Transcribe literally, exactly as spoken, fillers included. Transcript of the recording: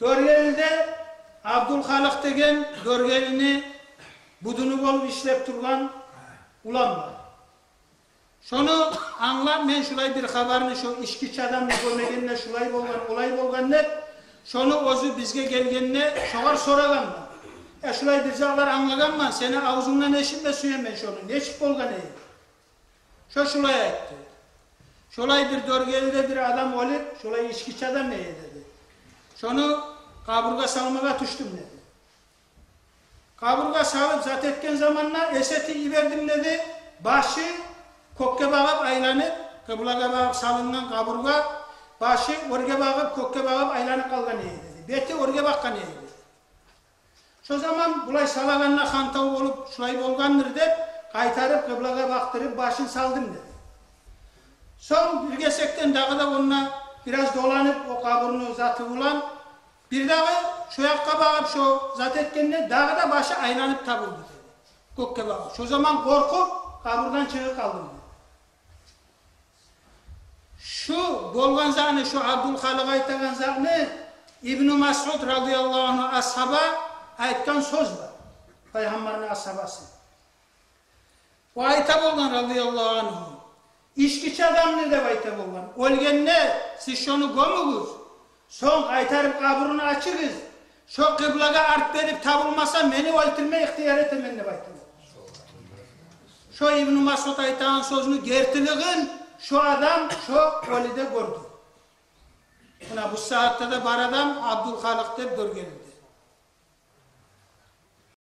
Доргелиде Абдулхалыкъ деген Доргелини будуну болуп ишлеп тургъан улан бар. Шону англап мен шулай бир хабарны, шо ичкичи адамны гёмегенде шулай болгъан, олай болгъан деп, шону оьзю бизге гелгенде шогъар сорагъанман. «Я, шулай бир затлар англагъанман, сени авзунгдан эшитме сюемен шону. Нечик болгъан эди?» Шо шулай айтды: «Шолай бир Доргелиде бир адам оьлюп, шолай ичкичи адам эди, — деди. — Шону къабургъа салмагъа тюшдюм, — деди. — Къабургъа салып зат этген заманда эс этип йибердим, — деди. — Башы кёкге багъып айланып, къыблагъа багъып салынгъан къабургъа, башы оьрге багъып, кёкге багъып айланып къалгъан эди, — деди. — Бети оьрге бакъгъан эди, — деди. — Шо заман булай салагъанда хантав болуп, шулай болгъандыр деп, къайтарып къыблагъа бакъдырып башын салдым, — деди. — Сонг бир гесекден дагъы да онда бираз доланып, о къабурну заты булан, бир дагъы шо якъгъа багъып шо зат этгенде, дагъы да башы айланып табулду, — деди, — кёкге багъып. Шо заман къоркъуп, къабурдан чыгъып къалдым», — деди. Шу болгъан затны, шу Абдулхалыкъ айтагъан затны Ибну Масъуд радияллагьу ангьу асгьаба айтгъан сёз бар. Пайгъамбарны асгьабасы. О айта болгъан, радияллагьу ангьу, ичкичи адамны деп айта болгъан: «Оьлгенде сиз шону гёмюгюз, сонг къайтарып къабурун ачыгъыз. Шо къыблагъа арт берип табулмаса, мени оьлтюрме ихтияр этемен», — деп айта болгъан. Шо Ибну Масъуд айтагъан сёзню гертилигин шо адам шо оьлюде гёрдю. Муна бу сагьатда да бар адам Абдулхалыкъ деп Доргелиде.